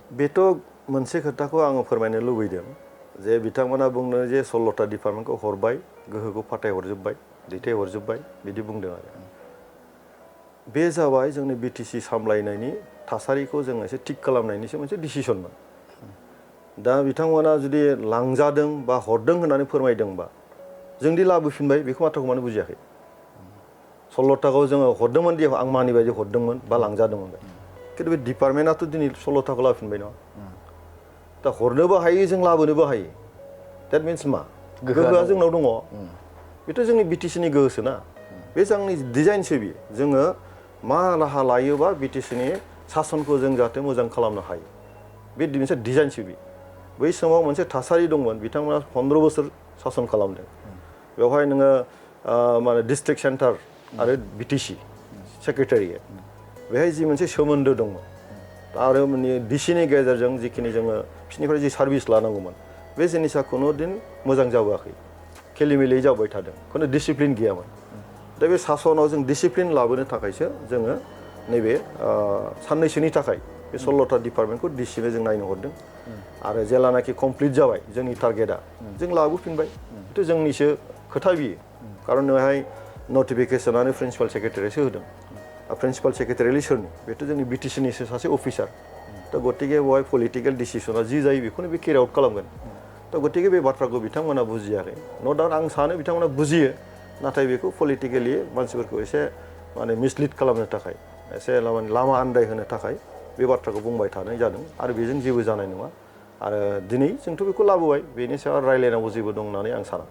बेथ' मोनसे खोथाखौ आङो फोरमायनो लुबैदों जे बिथांमोना बुंदों जे 16टा डिपार्टमेन्टखौ हरबाय गोहोखौ फाथायहरजोब्बाय दैथायहरजोब्बाय बिदि बुंदों आरो बे जाबाय जोंनि बिटिसि सामलायनायनि थासारिखौ जों एसे थिक खालामनायनिसो मोनसे डिसिसनमोन दा बिथांमोना जुदि लांजादों बा हरदों होननानै फोरमायदोंबा जोंदि लाबोफिनबाय बेखौ माथ्राखौ मानो बुजियाखै 16टाखौ जोङो हरदोंमोन दि आं मानिबाय जे हरदोंमोन बा लांजादोंमोन खिन्थु बे डिपार्टमेन्टआथ' दिनै 16टाखौ लाबोफिनबाय नङा दा हरनोबो हायो जों लाबोनोबो हायो द्याट मिन्स मा गोहोआ जोंनाव दङ बेथ' जोंनि बिटिसिनि गोहोसो ना बे जोंनि डिजाइनसो बियो जोङो मा राहा लायोबा बिटिसिनि सासनखौ जों जाहाथे मोजां खालामनो हायो बे मोनसे डिजाइनसो बियो बै समाव मोनसे थासारि दंमोन बिथांमोना 15 बोसोर सासन खालामदों बेवहाय नोङो माने डिस्ट्रिक्ट सेन्टार आरो बिटिसि सेक्रेटारियेट बेहाय जि मोनसे सोमोन्दो दंमोन आरो माने डिसिनि गेजेरजों जिखिनि जोङो बिसोरनिफ्राय जि सार्भिस लानांगौमोन बे जिनिसा खुनु दिन मोजां जाबोआखै खेलिमेलि जाबाय थादों खुनु डिसिप्लिन गैयामोन दा बे सासनाव जों डिसिप्लिन लाबोनो थाखायसो जोङो नैबे साननैसोनि थाखाय बे 16टा डिपार्टमेन्टखौ डिसिनो जों नायनो हरदों आरो जेलानाखि कमप्लिट जाबाय जोंनि टारगेटआ जों लाबोफिनबाय बेथ' जोंनिसो खोथा बियो खारन बेवहाय नटिफिकेसनानो प्रिन्सिपाल सेक्रेटारियासो होदों प्रिन्सिपाल सेक्रेटारियालाय सोरनि बेथ' जोंनि बिटिसिनिसो सासे अफिसार दा गतिके बेवहाय पलिटिकेल डिसिसना जि जायो बेखौनो बे केरि आउट खालामगोन दा गतिके बे बाथ्राखौ बिथांमोना बुजियाखै न' डाउट आं सानो बिथांमोना बुजियो नाथाय बेखौ पलिटिकेलि मानसिफोरखौ एसे माने मिसलिड खालामनो थाखाय एसे लामा आन्दायहोनो थाखाय बे बाथ्राखौ बुंबाय थानाय जादों आरो बेजों जेबो जानाय नङा आरो दिनै जोंथ' बेखौ लाबोबाय बेनि सायाव रायलायनांगौ जेबो दं होननानै आं साना